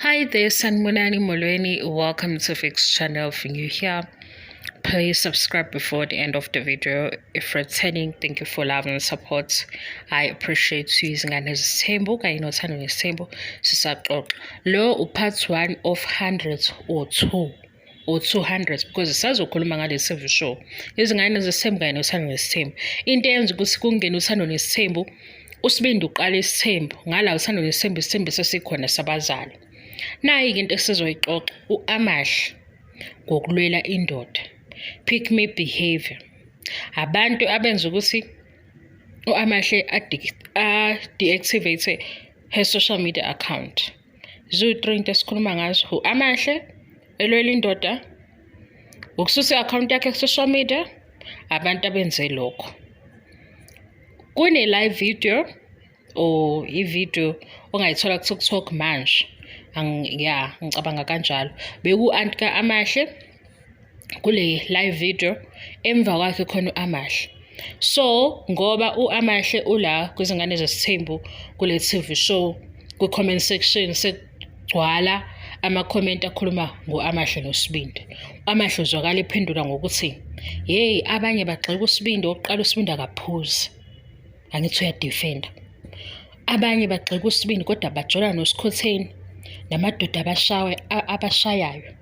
Hi there, Sanibonani Molweni. Welcome to Fix Channel. If you're new here, please subscribe before the end of the video. If returning, thank you for love and support. I appreciate you. Izingane zesithembu kanye nothando nesithembu sisaxoxa. Lo u-part 1 of 100 or 2 or 200 because sisazokhuluma ngale TV show. Izingane zesithembu kanye nothando nesithembu. Into eyenza ukuthi kungene uthando nesithembu, uSibindi uqala isithembu ngala uthando nesithembu, isithembu sesikhona sabazali. Nayi-ke into esizoyixoxa, u-Amahle ngokulwela indoda, pick me behavior. Abantu abenza ukuthi u-Amahle a-deactivate her social media account. Ziwu-three into esikhuluma ngazo: u-Amahle elwela indoda, ukususa i-akhawunti yakhe ku-social media, abantu abenze lokho. Kune-live video or i-video ongayithola ku-TikTok manje. Ya, ngicabanga kanjalo. Beku-anti ka-Amahle kule live video, emva kwakhe khona u-Amahle. So ngoba u-Amahle ula kwizingane zesithembu kule TV show, kwi-comment section sekugcwala ama-comment akhuluma ngo-Amahle noSibindi. U-Amahle uzwakala ephendula ngokuthi, "Hey, abanye bagxeka uSibindi, okokuqala uSibindi akaphuzi." Angithi uyadefenda. Abanye bagxeka uSibindi kodwa bajola noSikhotheni namadoda abashawe abashayayo.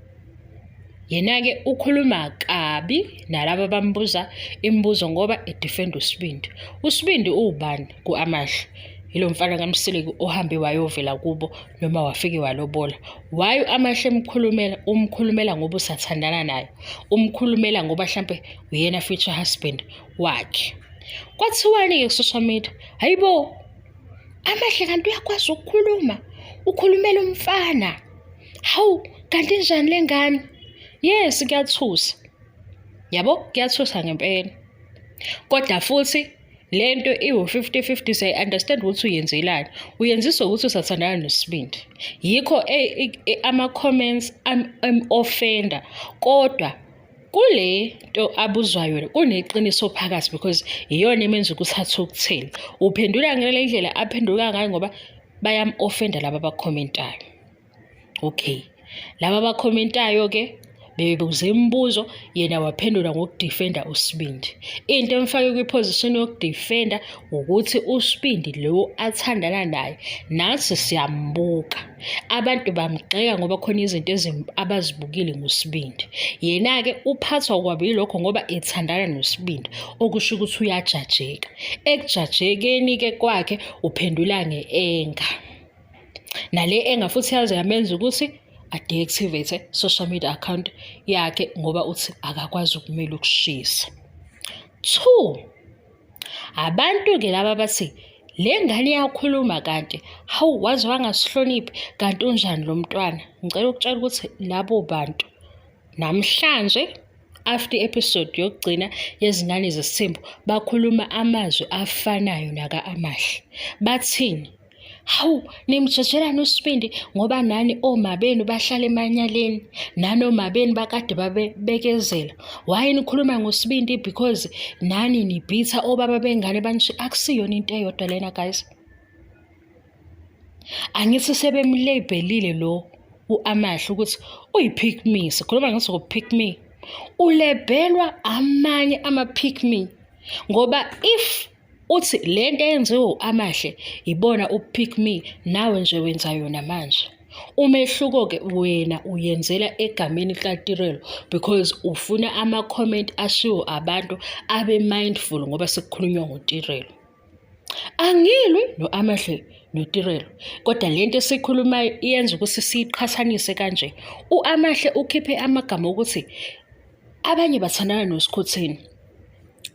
Yena-ke ukhuluma kabi nalaba abambuza imibuzo ngoba edefenda uSibindi. USibindi uwubani ku-Amahle? Yilo mfana kaMseleku ohambe wayovela kubo noma wafike walobola. Why u-Amahle emkhulumela? Umkhulumela ngoba usathandana naye. Umkhulumela ngoba hlampe uyena future husband wakhe. Kwathiwani-ke ku-social media? Hayibo, Amahle kanti uyakwazi ukukhuluma, ukhulumela umfana. Hawu, kanti injani le ngane? Yes, kuyathusa. Yabo, kuyathusa ngempela. Kodwa futhi lento iwu-50-50, siyayi-understand ukuthi uyenzelani. Uyenziswa ukuthi usathandana noSibindi. Yikho ama-comments am-offenda, kodwa kule nto abuzwa yona kuneqiniso phakathi because iyona emenza ukuthi athukuthele. Uphendula ngale ndlela aphendula ngayo ngoba bayam-offenda laba abakhomentayo. Okay, laba abakhomentayo-ke bebebuza imibuzo, yena waphendula ngokudefenda uSibindi. Into emfake kwi-position yokudefenda ukuthi uSibindi lo athandana naye, nathi siyambuka. Abantu bamgxeka ngoba khona izinto abazibukile ngoSibindi. Yena-ke uphathwa kwabi yilokho ngoba ethandana noSibindi, okusho ukuthi uyajajeka. Ekujajekeni-ke kwakhe uphendula nge-anger. Nale anger futhi yaze yamenza ukuthi a-deactivate social media account yakhe ngoba uthi akakwazi ukumela ukushisa. Two, abantu-ke laba bathi le ngane iyakhuluma kanti, hawu, waze wangasihloniphi, kanti unjani lo mntwana? Ngicela ukutshela ukuthi labo bantu namhlanje after i-episode yokugcina yezingane zesithembu bakhuluma amazwi afanayo naka-Amahle. Bathini? Hawu, nimjajelani uSibindi ngoba nani oma benu bahlala emanyaleni, nani oma benu bakade babebekezela. Why nikhuluma ngoSibindi? Because nani nibhitha obaba bengane banishiya. Akusiyona into eyodwa lena, guys. Angithi sebemlabelile lo u-Amahle ukuthi uyi-pick me. Sikhuluma ngathi ngo-pick me. Ulabelwa amanye ama-pick me ngoba if uthi lento eyenziwe u-Amahle ibona u-pick me, nawe nje wenza yona manje. Umehluko-ke wena uyenzela egameni likaTirelo because ufuna ama-comment ashiwo abantu abe mindful ngoba sekukhulunywa ngoTirelo. Angilwi no-Amahle noTirelo, kodwa lento esiyikhulumayo iyenza ukuthi siyiqhathanise kanje. U-Amahle ukhiphe amagama okuthi abanye bathandana noSikhotheni.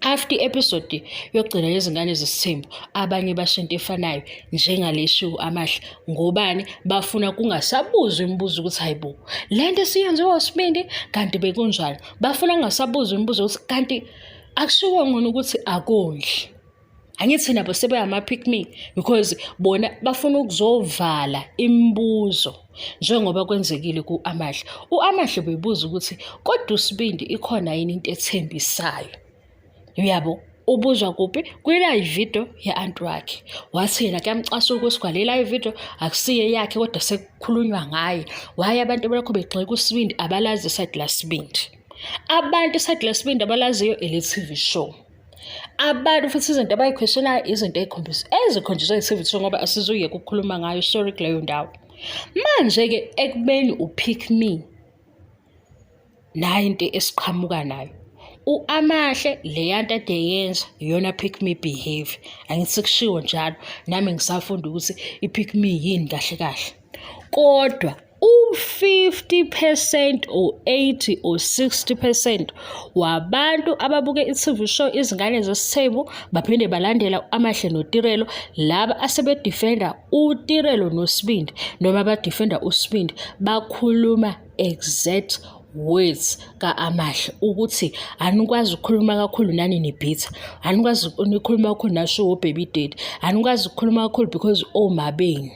After i-episode yokugcina yezingane zesithembu, abanye basho into efanayo njengale eshiwo u-Amahle. Ngobani? Bafuna kungasabuzwa imibuzo ukuthi hayi bo, le nto esiyenziwa uSibindi kanti bekunjani? Bafuna kungasabuzwa imibuzo ukuthi kanti akushiwo ngona ukuthi akondli. Angithi nabo sebeyama-pick me because bona bafuna ukuzovala imibuzo njengoba kwenzekile ku-Amahle. U-Amahle bebuza ukuthi kodwa uSibindi ikhona yini into ethembisayo? Uyabo? Ubuzwa kuphi? Kwi-live video ya-anti wakhe. Wathi yena kuyamcasula ukuthi kwale live video akusiye yakhe kodwa sekukhulunywa ngaye. Why abantu belokhu begxeka uSibindi abalazi isayidi laSibindi. Abantu isayidi laSibindi abalaziyo ele-TV show. Abantu futhi izinto abayikhweshelayo izinto ey'khombisa ezikhonjiswa yi-TV show ngoba asizuyeka ukukhuluma ngayo sorry kuleyo ndawo. Manje-ke ekubeni u-pick me nayi into esiqhamuka nayo. U-Amahle leya nto ade eyenza iyona pick me behavior. Angithi sekushiwo njalo nami ngisafunda ukuthi i-pick me yini kahle kahle. Kodwa u-50 percent or 80 or 60 percent wabantu ababuke i-TV show Izingane Zesithembu baphinde balandela Amahle noTirelo laba asebedifenda uTirelo noSibindi noma badifenda uSibindi bakhuluma exact words ka-Amahle ukuthi anikwazi ukukhuluma kakhulu nani nibhitha, anikwazi nikhuluma kakhulu nasho o-baby daddy, anikwazi ukukhuluma kakhulu because oma benu.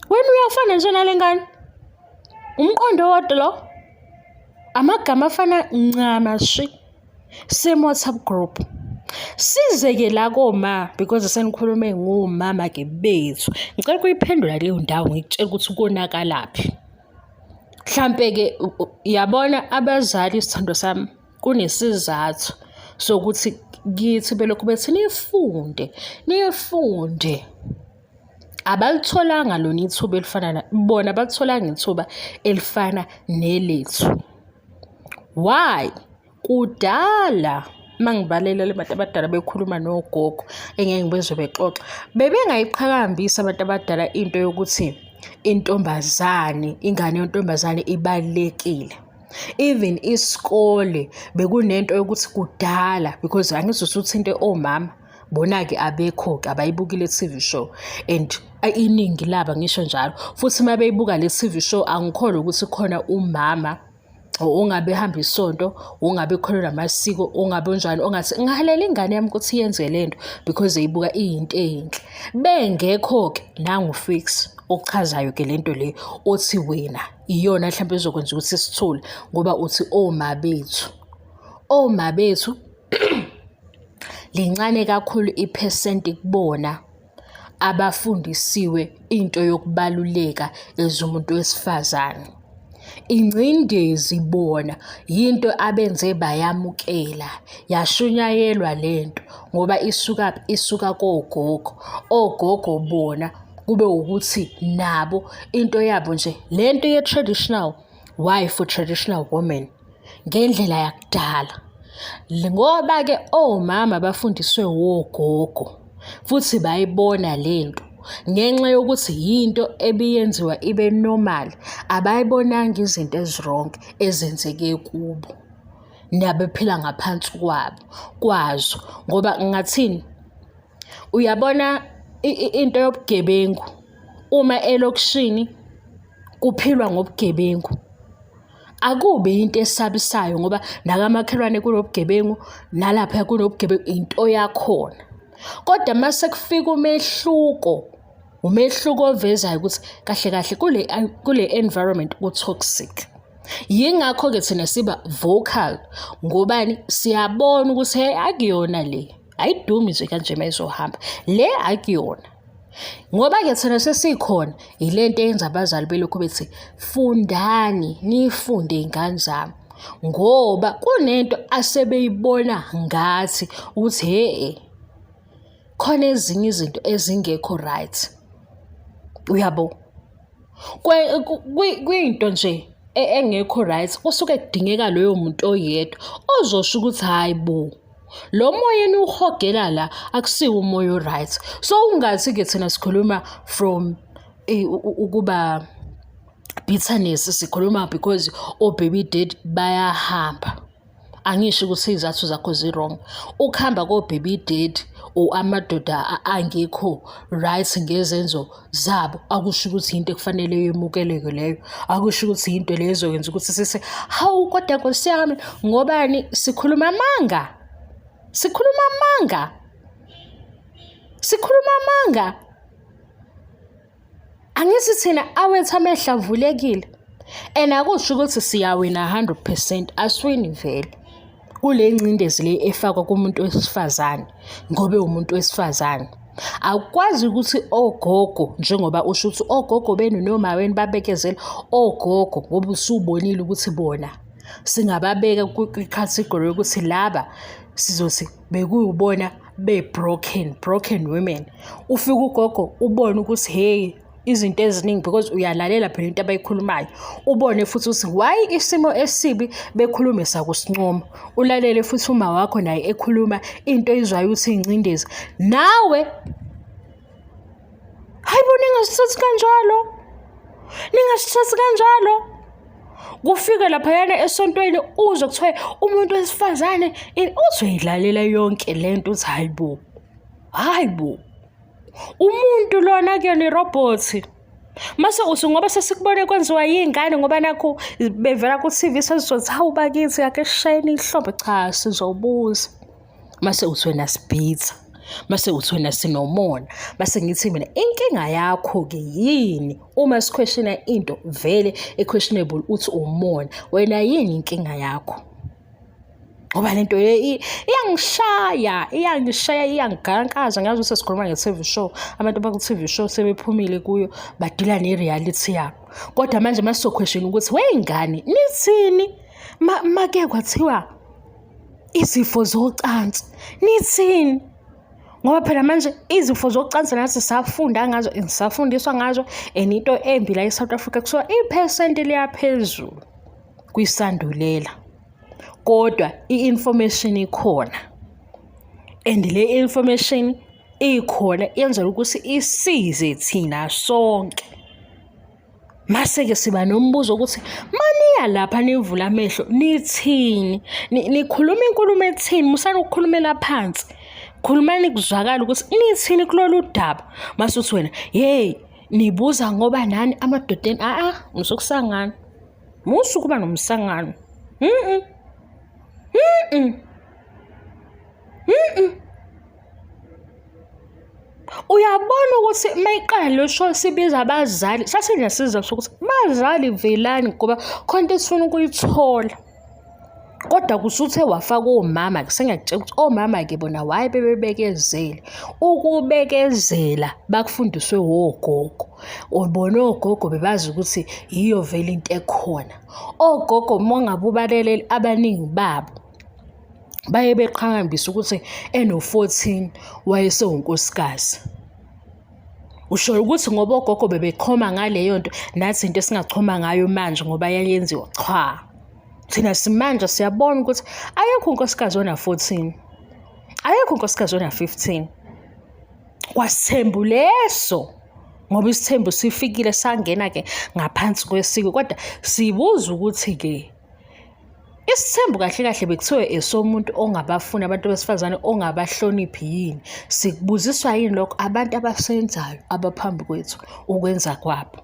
Wena uyafana nje nale ngane. Umqondo owodwa lo. Amagama afana ncamashi. Same WhatsApp group. Size-ke la koma because senikhulume ngomama-ke bethu. Ngicela ukuyiphendula leyo ndawo ngikutshela ukuthi konakalaphi. Mhlampe-ke yabona abazali sithandwa sami kunesizathu sokuthi kithi belokhu bethi nifunde, nifunde. Abalitholanga lona ithuba elifana bona abalitholanga ithuba elifana nelethu. Why? Kudala uma ngibalela abantu abadala bekhuluma nogogo engeke ngibezwe bexoxa, bebengayiqhakambisi abantu abadala into yokuthi intombazane, ingane yentombazane ibalulekile. Even isikole bekunento yokuthi kudala because angithi usuthinte omama, bona-ke abekho-ke abayibuki le TV show and iningi labo ngisho njalo. Futhi uma beyibuka le TV show angikholwa ukuthi khona umama ongabe ehamba isonto, ungabe ekholelwa amasiko, ungabe unjani ongathi ngihalela ingane yami ukuthi yenze le nto because eyibuka iyinto eyinhle. Bengekho-ke nangu Fix ochazayo-ke le nto le othi wena iyona mhlawumbe ezokwenza ukuthi sithule ngoba uthi oma bethu. Oma bethu lincane kakhulu iphesenti kubona abafundisiwe into yokubaluleka as umuntu wesifazane. Ingcindezi bona yinto abenze bayamukela, yashunyayelwa lento ngoba isukaphi? Isuka kogogo. Ogogo bona kube ukuthi nabo into yabo nje lento ye-traditional wife or traditional woman ngendlela yakudala. Ngoba-ke omama bafundiswe wogogo futhi bayibona lento ngenxa yokuthi yinto ebiyenziwa ibe normal, abayibonanga izinto ezi-wrong ezenzeke kubo nabephila ngaphansi kwabo kwazo. Ngoba ngingathini? Uyabona into yobugebengu uma elokishini kuphilwa ngobugebengu akubi into esabisayo ngoba nakamakhelwane kunobugebengu nalapha kunobugebengu into yakhona. Kodwa uma sekufika umehluko, umehluko ovezayo ukuthi kahle kahle kule kule environment ku-toxic. Yingakho-ke thina siba vocal ngobani siyabona ukuthi hey akuyona le ayidumi nje kanje uma izohamba le akuyona. Ngoba-ke thina sesikhona yile nto eyenza abazali belokhu bethi fundani nifunde iy'ngane zami ngoba kunento asebeyibona ngathi ukuthi hhe khona ezinye izinto ezingekho right. Uyabo? Kwinto nje engekho right kusuke kudingeka loyo muntu oyedwa ozosho ukuthi hhayi bo. Lo moya eniwuhogela la akusiwo umoya o-right. So ungathi-ke thina sikhuluma from ukuba bitterness sikhuluma because o-baby daddy bayahamba. Angisho ukuthi iy'zathu zakho zi-wrong. Ukuhamba ko-baby daddy or amadoda angekho right ngezenzo zabo akusho ukuthi yinto ekufanele yemukeleke leyo. Akusho ukuthi yinto leyo ezokwenza ukuthi sithi hawu kodwa nkosi yami ngobani sikhuluma amanga. Sikhuluma amanga. Sikhuluma amanga. Angithi thina awethu amehlo avulekile and akusho ukuthi siyawina 100% asiwini vele. Kule ngcindezi le efakwa kumuntu wesifazane ngoba ewumuntu wesifazane. Awukwazi ukuthi ogogo njengoba usho ukuthi ogogo benu noma wenu babekezela ogogo ngoba usubonile ukuthi bona singababeka kwi-category yokuthi laba sizothi bekuwubona be-broken, broken women. Ufike ugogo ubone ukuthi hheyi izinto eziningi because uyalalela phela into abayikhulumayo, ubone futhi ukuthi why isimo esibi bekhulume sakusincoma. Ulalele futhi uma wakho naye ekhuluma into oyizwayo ukuthi ingcindezi, nawe hayi bo ningasithathi kanjalo, ningasithathi kanjalo. Kufike laphayana esontweni uzwe kuthiwa umuntu wesifazane uzoyilalela yonke le nto uthi hayi bo, hayi bo. Umuntu lona kuyona irobhothi. Mase uthi ngoba sesikubone kwenziwa yiy'ngane ngoba nakhu bevela ku-T_V sesizothi hawu bakithi ake sishayeni ihlombe. Cha, sizobuza. Mase uthi wena sibhitha, mase uthi wena sinomona, mase ngithi mina inkinga yakho-ke yini uma sikhweshina into vele e-questionable uthi umona, wena yini inkinga yakho? Ngoba le nto le iyangishaya, iyangishaya, iyangigankaza. Ngiyazi ukuthi sesikhuluma nge-T_V show, abantu abaku-T_V show sebephumile kuyo badila ne-reality yabo. Kodwa manje uma sizokhweshina ukuthi wey'ngane nithini make kwathiwa izifo zocansi nithini? Ngoba phela manje izifo zocansi nathi safunda ngazo and safundiswa ngazo and into embi la e-South Africa kuthiwa iphesenti liyaphezulu kwisandulela. Kodwa i-information ikhona and le information ikhona yenzelwa ukuthi isize thina sonke. Mase-ke siba nombuzo ukuthi maniya lapha nivula amehlo nithini? Nikhuluma inkulumo ethini? Musani ukukhulumela phansi. Khulumani kuzwakale ukuthi nithini kulolu daba. Mase uthi wena, yeyi nibuza ngoba nani amadodeni a-a musukusangana. Musa ukuba nomsangano. Mm-mm. Mm-mm. Mm-mm. Uyabona ukuthi mayiqala le show sibiza abazali, sasinesiza sokuthi bazali velani ngoba khona into esifuna ukuyithola. Kodwa kusuthe wafaka omama-ke sengiyakutshela ukuthi omama-ke bona why bebebekezele. Ukubekezela bakufundiswe wogogo. Bona ogogo bebazi ukuthi yiyo vele into ekhona. Ogogo uma ngabe ubalelele abaningi babo baye beqhakambisa ukuthi eno-14 wayesewunkosikazi. Usho ukuthi ngoba ogogo bebechoma ngaleyo nto nathi into esingachoma ngayo manje ngoba yayenziwa cha. Thina simanje siyabona ukuthi ayekho unkosikazi ona-14, ayekho unkosikazi ona-15. Kwasithembu leso ngoba isithembu sifikile sangena-ke ngaphansi kwesiko kodwa sibuza ukuthi-ke Isithembu kahle kahle bekuthiwe esomuntu ongabafuni abantu besifazane ongabahloniphi yini? Sikubuziswa yini lokho abantu abasenzayo abaphambi kwethu ukwenza kwabo?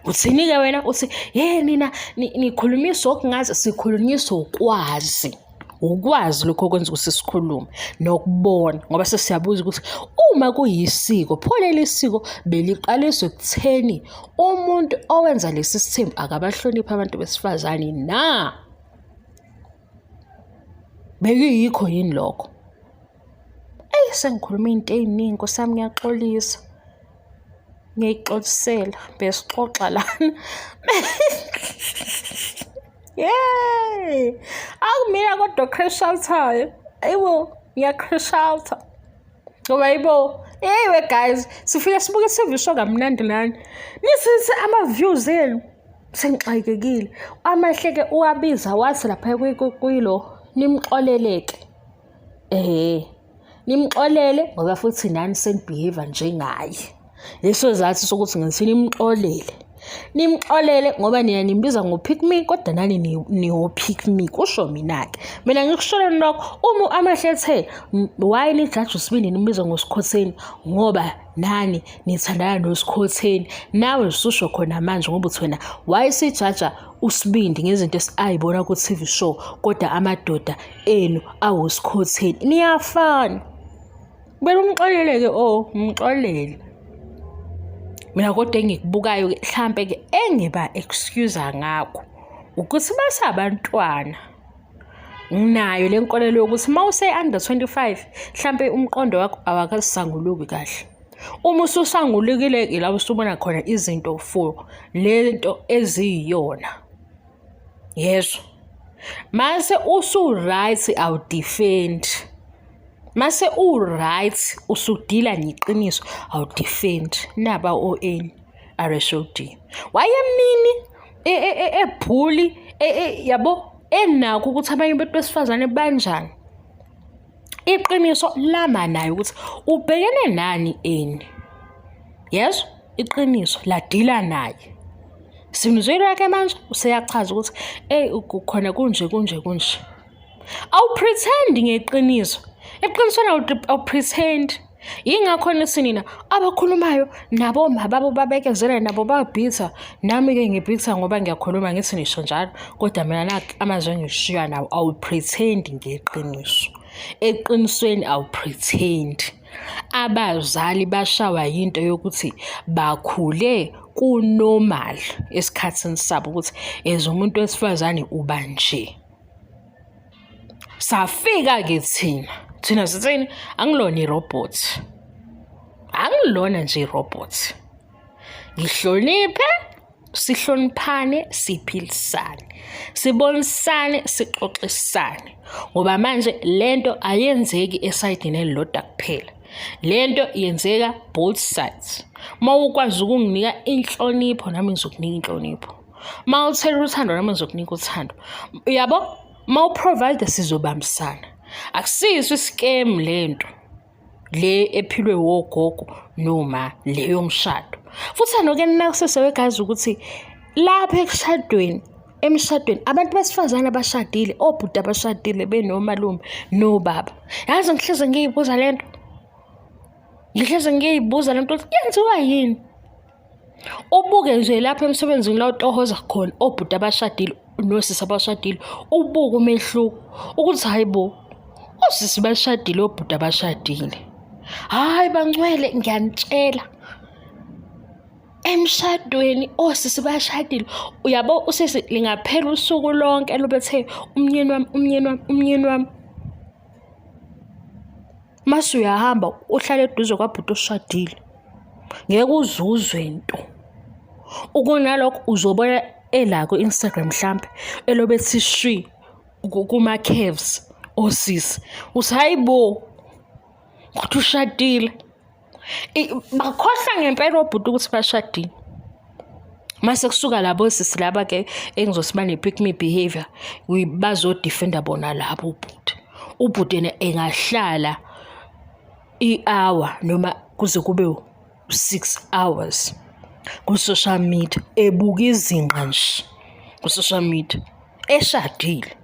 Uthini-ke wena uthi ye nina nikhulunyiswa okungazi, sikhulunyiswa ukwazi. Ukwazi lokho okwenza ukuthi sikhulume nokubona ngoba sesiyabuza ukuthi uma kuyisiko pho leli siko beliqaliswe ekutheni umuntu owenza lesi sithembu akabahloniphi abantu besifazane na? Bekuyikho yini lokho? Eyi sengikhuluma iy'nto ey'ningi nkosi yami ngiyaxolisa. Ngiyayixolisela besixoxa lana. Yey! Akumina kodwa crash out-ayo. Ayibo, ngiya-crash out. Ngoba ayibo, hey we guys, sifike sibuke i-TV show kamnandi lana. Nithi ama-views enu sengixakekile. Amahle-ke uwabiza wathi lapha kuyilo nimxoleleke. Ehhe. Nimxolele ngoba futhi nani senibehave njengaye. Leso sizathu sokuthi ngithi nimxolele. Nimxolele ngoba nina nimbiza ngo-pick me kodwa nani niwo-pick me kusho mina-ke. Mina ngikusholeni lokho uma amahle ethe why nijaja usibindi nimbiza ngosikhotheni ngoba nani nithandana nosikhotheni. Nawe ususho khona manje ngoba uthi wena why sijaja usibindi ngezinto esayibona ku-T_V show kodwa amadoda enu awosikhotheni niyafana. Kumele umxolele-ke oh umxolele. Mina kodwa engikubukayo-ke hlampe-ke engiba excuse ngakho ukuthi basabantwana. Nginayo le nkolelo yokuthi uma use-under 25 mhlampe umqondo wakho awakasanguluki kahle. Uma ususangulukile ila usubona khona izinto for le nto eziyiyona. Yezwa? Mase usu-right awudefendi. Mase u-right usudila neqiniso awudefendi. Naba o-N R-S-O-D. Wayemini ebhuli yabo enakho ukuthi abanye abantu besifazane banjani. Iqiniso lama naye ukuthi ubhekene nani eni. Yezwa? Iqiniso ladila naye. Simzwile ke manje useyachaza ukuthi eyi khona kunje kunje kunje. Awupretend ngeqiniso. Eqinisweni awupretend. Yingakho nithi nina abakhulumayo nabo mababo babekezela nabo babhitha. Nami-ke ngibhitha ngoba ngiyakhuluma ngithi nisho njalo kodwa mina nakhu amazwi engishiya nawo awupretend ngeqiniso. Eqinisweni awupretend. Abazali bashawa yinto yokuthi bakhule ku-normal esikhathini sabo ukuthi as umuntu wesifazane uba nje. Safika-ke thina, thina sithini? Angilona irobhothi, angilona nje irobhothi. Ngihloniphe, sihloniphane, siphilisane, sibonisane, sixoxisane ngoba manje lento ayenzeki esayidini elilodwa kuphela. Lento yenzeka both sides. Uma ukwazi ukunginika inhlonipho nami ngizokunika inhlonipho. Uma uthela uthando nami ngizokunika uthando. Uyabo? Uma uprovide sizobambisana. Akusiso iscam lento le ephilwe wogogo noma le yomshado. Futhi anoke ninakusese wegazi ukuthi lapha ekushadweni emshadweni abantu besifazane abashadile obhuti abashadile benomalume nobaba. Yazi ngihleze ngiyibuza lento. Ngihleze ngiyibuza lento ukuthi yenziwa yini? Ubuke nje lapha emsebenzini la utohoza khona obhuti abashadile nosisi abashadile, ubuke umehluko ukuthi hhayi bo, osisi bashadile obhuti abashadile. Hhayi bangcwele ngiyanitshela, emshadweni osisi bashadile. Uyabo usisi lingaphela usuku lonke lobethe umnyeni wami, umnyeni wami, umnyeni wami. Mase uyahamba uhlale eduze kwabhuti oshadile, ngeke uze uzwe nto. Ukunalokho uzobona ela ku-Instagram mhlampe elobe ethi shwi kuma-curves osisi. Uthi hhayi bo, kodwa ushadile. Bakhohlwa ngempela obhuti ukuthi bashadile. Mase kusuka labo sisi laba-ke engizothi bane-pick me behavior, bazodefenda bona labo ubhuti. Ubhuti yena engahlala i-hour noma kuze kube 6 hours ku-social media ebuka izinqa nje ku-social media eshadile.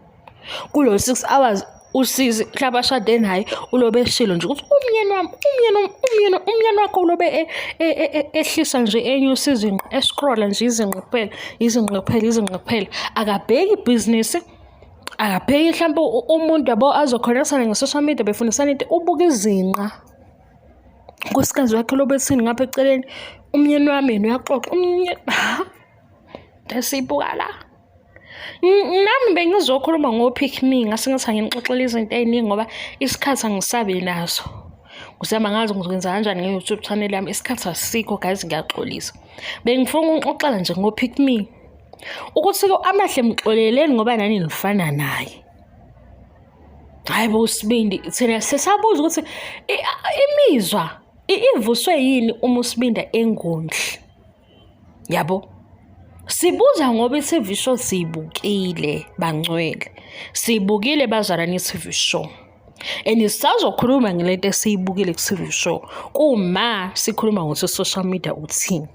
Kulo 6 hours usisi mhlawumbe ashade naye ulobe eshilo nje ukuthi umyeni wami umyeni wami umyeni umyeni wakho ulobe e, e, e, ehlisa nje enyusa izinqa escrolla nje izinqa kuphela izinqa kuphela izinqa kuphela akabheki ibhizinisi akabheki mhlawumbe umuntu yabo azokhonekthana nge-social media befundisana into ubuka izinqa unkosikazi wakhe lobethini ngapha eceleni umyeni wami yena uyaxoxa umyeni esiyibuka la. Nami bengizokhuluma ngo-pick me ngase ngathi anginixoxele izinto ey'ningi ngoba isikhathi angisabi naso. Kusema ngazi ngizokwenza kanjani nge-YouTube channel yami, isikhathi asikho guys ngiyaxolisa. Bengifuna ukunixoxela nje ngo-pick me. Ukuthi-ke Amahle mxoleleni ngoba nani nifana naye. Hhayi bo Sibindi, thina sesabuza ukuthi imizwa ivuswe yini uma uSibindi engondli. Yabo? Sibuza ngoba i-TV show siyibukile bangcwele. Siyibukile bazalwane i-TV show. And sisazokhuluma ngelento esiyibukile ku-TV show. Kuma sikhuluma ngokuthi social media uthini.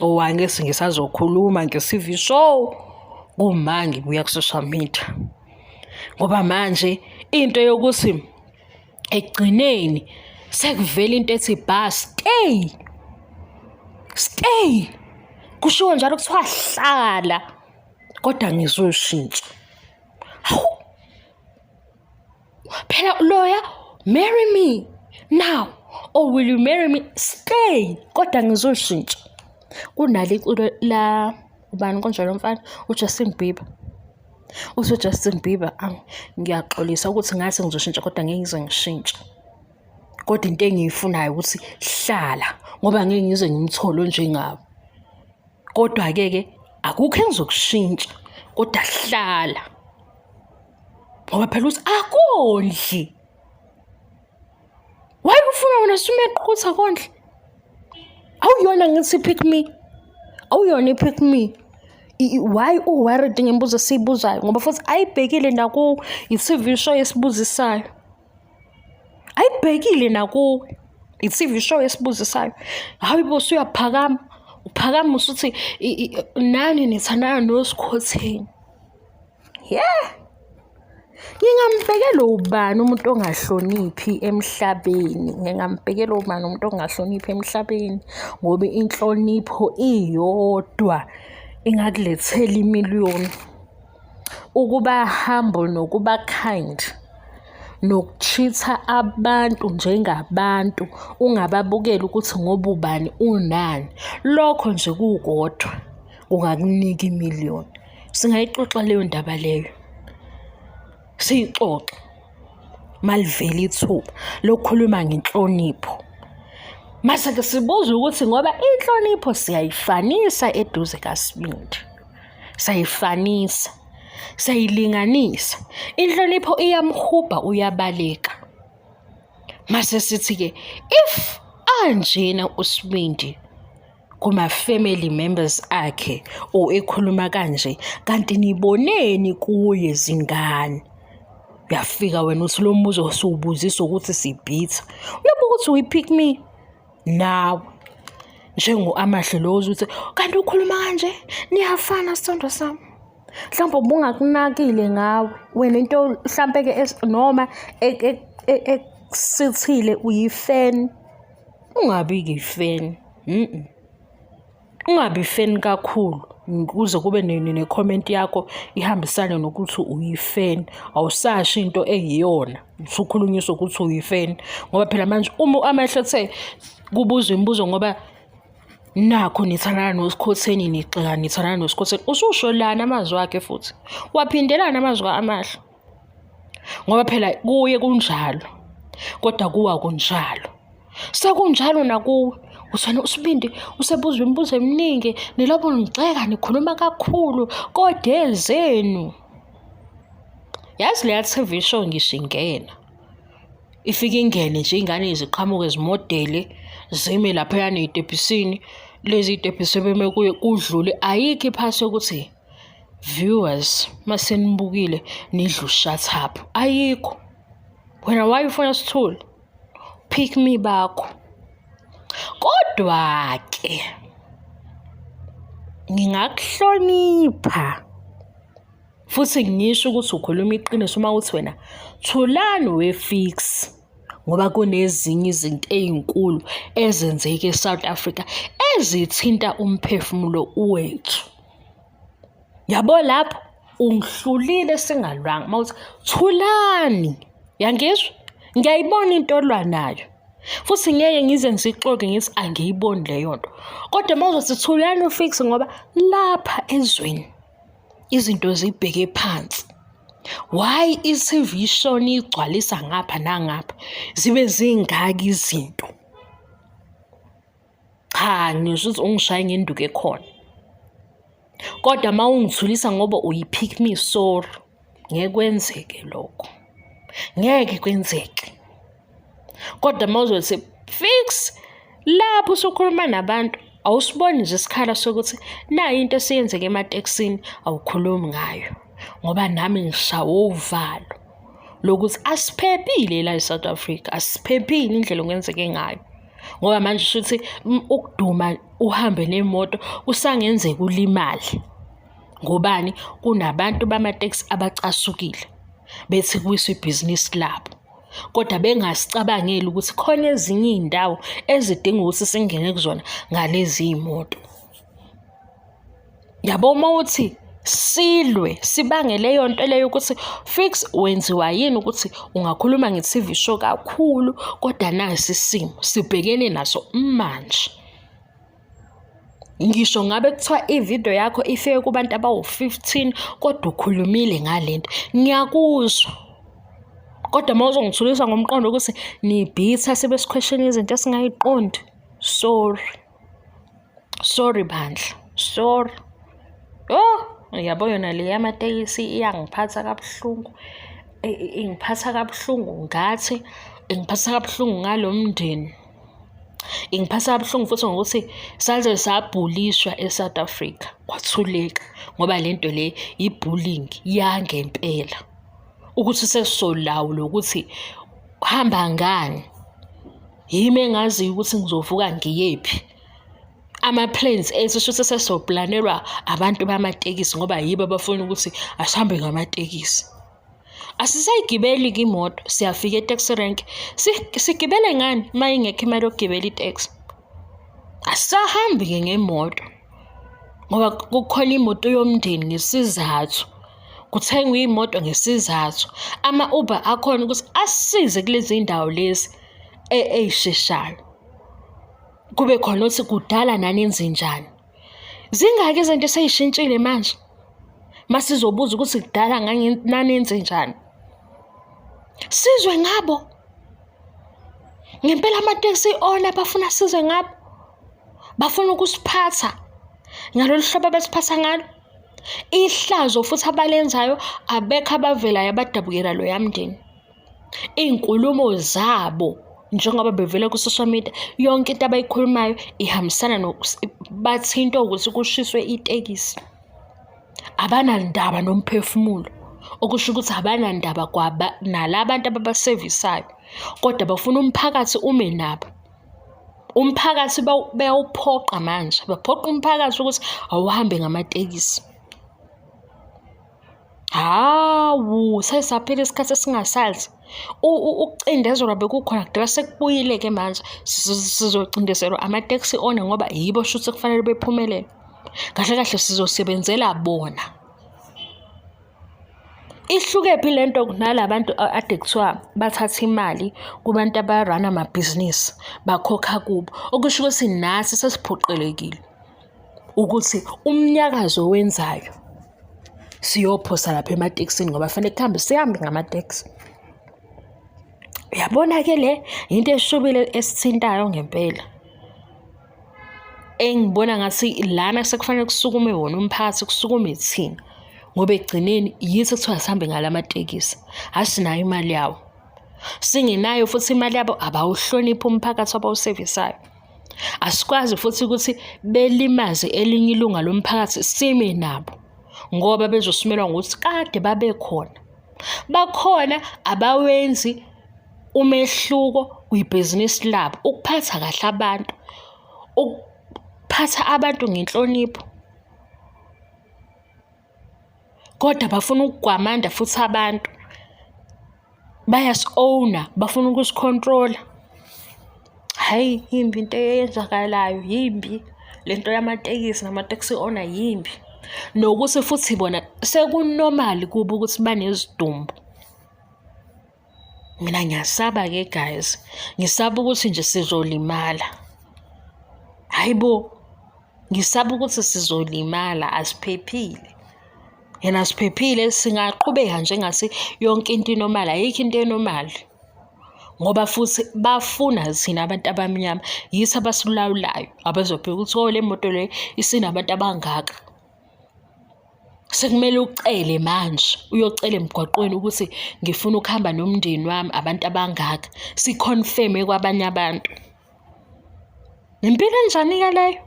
Oh angeke ngisazokhuluma nge-TV show kuma ngibuya ku-social media. Ngoba manje into yokuthi ekugcineni sekuvela into ethi ba stay stay kushiwo njalo kuthiwa hlala kodwa ngizoshintsha hawu phela loya marry me now or will you marry me stay kodwa ngizoshintsha kunale iculo la ubani konje lo mfana uJustin Bieber. Uthi uJustin Bieber, ngiyaxolisa ukuthi ngathi ngizoshintsha kodwa ngeke ngize ngishintshe. Kodwa into engiyifunayo ukuthi hlala ngoba ngeke ngize ngimthole onjengawe. Kodwa-ke ke akukho engizokushintsha kodwa hlala. Ngoba phela uthi akondli. Why ufuna wena sumeqa ukuthi akondle? Awuyona ngithi pick me. Awuyona i-pick me. Why u-worried ngemibuzo esiyibuzayo? Ngoba futhi ayibhekile naku i-TV show esibuzisayo. Ayibhekile nakuwe. I-TV show esibuzisayo. Hayi bo usuyaphakama. Uphakama usuthi nani nithandana noSkhotheni. Yeah. Ngingambhekela ubani umuntu ongahloniphi emhlabeni? Ngingambhekela ubani umuntu ongahloniphi emhlabeni? Ngoba inhlonipho iyodwa ingakulethela imiliyoni. Ukuba humble nokuba kind noku-treat-a abantu njengabantu ungababukeli ukuthi ngoba ubani unani. Lokho nje kukodwa kungakunika imiliyoni. Singayixoxa leyo ndaba leyo, siyixoxe malivela ithuba lokukhuluma ngenhlonipho. Mase-ke sibuza ukuthi ngoba inhlonipho siyayifanisa eduze kaSibindi, siyayifanisa, siyayilinganisa. Inhlonipho iyamhubha uyabaleka. Mase sithi-ke if anjena uSibindi kuma-family members akhe or ekhuluma kanje, kanti niboneni kuye zingane? Uyafika wena uthi lo mbuzo siwubuziswa ukuthi sibhitha. Uyabuka ukuthi uyi-pick me nawe njengo-Amahle lo uze uthi kanti ukhuluma kanje niyafana sithandwa sami. Mhlawumbe ubungakunakile ngawe wena into mhlampe-ke noma ekusithile uyi-fan. Ungabi-ke i-fan, Ungabi i-fan kakhulu kuze kube ne-comment yakho ihambisane nokuthi uyi-fan. Awusasho into eyiyona, usukhulunyiswa ukuthi uyi-fan. Ngoba phela manje uma amehlo ethe kubuzwa imibuzo ngoba nakhu nithandana noSkhotheni nigxeka nithandana noSkhotheni, ususholani amazwi akhe futhi? Waphindelani amazwi ka-Amahle? Ngoba phela kuye kunjalo, kodwa kuwe akunjalo. Sekunjalo nakuwe. Uthwala usibindi usebuzwa imibuzo eminingi nilokhu nigxeka nikhuluma kakhulu kodwa ezenu. Yazi leya TV show ngisho ingena. Ifike ingene nje iy'ngane ziqhamuke zimodele zime laphayana ey'tebhisini lezi y'tebhisi ebeme kuyo kudlule ayikho iphasi yokuthi viewers mase nibukile nidla u-shut up ayikho. Wena why ufuna sithule? Pick me bakho. Kodwa-ke ngingakuhlonipha futhi ngisho ukuthi ukhuluma iqiniso uma uthi wena thulani we-fix ngoba kunezinye izinto ey'nkulu ezenzeka e-South Africa ezithinta umphefumulo wethu. Yabo lapho ungihlulile singalwanga uma uthi thulani, yangizwa? Ngiyayibona into olwa nayo futhi ngeke ngize ngisixoxe ngithi angiyiboni leyo nto. Kodwa uma uzothi thulani ufix ngoba lapha ezweni izinto zibheke phansi. Why i-T_V show niyigcwalisa ngapha nangapha zibe zingaka izinto? Cha, ngisho ukuthi ungishaye ngenduku ekhona. Kodwa uma ungithulisa ngoba uyi-pick me sorry, ngeke kwenzeke lokho. Ngeke kwenzeke. Kodwa uma uzothi fix lapho usukhuluma nabantu awusiboni nje isikhala sokuthi nayi into esiyenzeka ematekisini awukhulumi ngayo ngoba nami ngishawa uvalo lokuthi asiphephile la e-South Africa, asiphephile indlela okwenzeke ngayo. Ngoba manje shuthi ukuduma uhambe nemoto kusangenzeka ulimale. Ngobani? Kunabantu bamatekisi abacasukile bethi kuwiswa ibhizinisi labo. Kodwa bengasicabangeli ukuthi khona ezinye iy'ndawo ezidinga ukuthi singene kuzona ngalezi y'moto. Yabo uma uthi silwe sibange leyo nto leyo ukuthi fix wenziwa yini ukuthi ungakhuluma nge-T_V show kakhulu kodwa nasi isimo sibhekene naso manje. Ngisho ngabe kuthiwa ividiyo yakho ifike kubantu abawu-15 kodwa ukhulumile ngale nto, ngiyakuzwa. Kodwa uma uzongithulisa ngomqondo ukuthi nibhitha sibe sikhweshela izinto esingayiqondi, sorry. Sorry bandla, sorry. Oh, yabo yona le yamatekisi iyangiphatha kabuhlungu. Ingiphatha kabuhlungu ngathi, ingiphatha kabuhlungu ngalo mndeni. Ingiphatha kabuhlungu futhi ngokuthi saze sabhulishwa e-South Africa, kwathuleka ngoba le nto le i-bullying yangempela. Ukuthi sesisolawula ukuthi hamba ngani. Yimi engaziyo ukuthi ngizovuka ngiyephi. Ama-plans ethu shuthi sesoplanelwa abantu bamatekisi ngoba yibo abafuna ukuthi asihambe ngamatekisi. Asisayigibeli-ke imoto, siyafika e-taxi rank. Sigibele ngani uma ingekho imali yokugibela iteksi? Asisahambi-ke ngemoto ngoba kukhona imoto yomndeni ngesizathu, kuthengwa iy'moto ngesizathu. Ama-Uber akhona ukuthi asisize kulezi zindawo lezi ey'sheshayo. Kube khona othi kudala nanenzenjani. Zingaki izinto esey'shintshile manje? Masizobuza ukuthi kudala nanenzenjani. Sizwe ngabo. Ngempela amatekisi owner bafuna sizwe ngabo. Bafuna ukusiphatha ngalolu hlobo abasiphatha ngalo. Ihlazo futhi abalenzayo abekho abavelayo abadabukela loya mndeni. Iy'nkulumo zabo njengoba bevela ku-social media, yonke into abayikhulumayo ihambisana bathintwa ukuthi kushiswe itekisi. Abanandaba nomphefumulo, okusho ukuthi abanandaba nala bantu ababasevisayo, kodwa bafuna umphakathi ume nabo. Umphakathi bayawuphoqa manje, baphoqa umphakathi ukuthi awuhambe ngamatekisi. Hawu, sesaphela isikhathi esingasazi. Ukucindezelwa bekukhona kudala sekubuyile-ke manje sizocindezelwa ama-taxi owner ngoba yibo shuthi ekufanele bephumelele. Kahle kahle sizosebenzela bona. Ihlukephi le nto nala bantu ade kuthiwa bathatha imali kubantu abarana amabhizinisi bakhokha kubo, okusho ukuthi nathi sesiphoqelekile ukuthi umnyakazo owenzayo siyophosa lapha ematekisini ngoba fanele kuhambe sihambe ngamateksi. Uyabona-ke le into eshubile esithintayo ngempela. Engibona ngathi lana sekufanele kusukume wona umphakathi, kusukume thina ngoba ekugcineni yithi ekuthiwa sihambe ngala matekisi, asinayo imali yawo. Singenayo futhi imali yabo abawuhloniphi umphakathi abawusevisayo. Asikwazi futhi ukuthi belimaze elinye ilunga lomphakathi sime nabo ngoba bezosimelwa ngokuthi kade babekhona. Bakhona abawenzi umehluko kwibhizinisi labo, ukuphatha kahle abantu, ukuphatha abantu ngenhlonipho. Kodwa bafuna ukugwamanda futhi abantu. Bayasi-own-a, bafuna ukusi-control-a. Hhayi, yimbi into eyenzakalayo, yimbi le nto yamatekisi nama-taxi owner yimbi. Nokuthi futhi bona seku-normal kubo ukuthi banezidumbu. Mina ngiyasaba-ke guys, ngisaba ukuthi nje sizolimala. Hhayi bo, ngisaba ukuthi sizolimala, asiphephile. And asiphephile singaqhubeka nje ngase yonke into i-normal, ayikho into e-normal. Ngoba futhi bafuna thina abantu abamnyama yithi abasilawulayo, abazobheka ukuthi oh le moto le isinabantu abangaka. Sekumele ucele manje, uyocela emgwaqweni ukuthi ngifuna ukuhamba nomndeni wami abantu abangaka, si-confirm-e kwabanye abantu. Impilo enjani-ke leyo?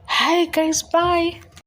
Hhayi guys, bye.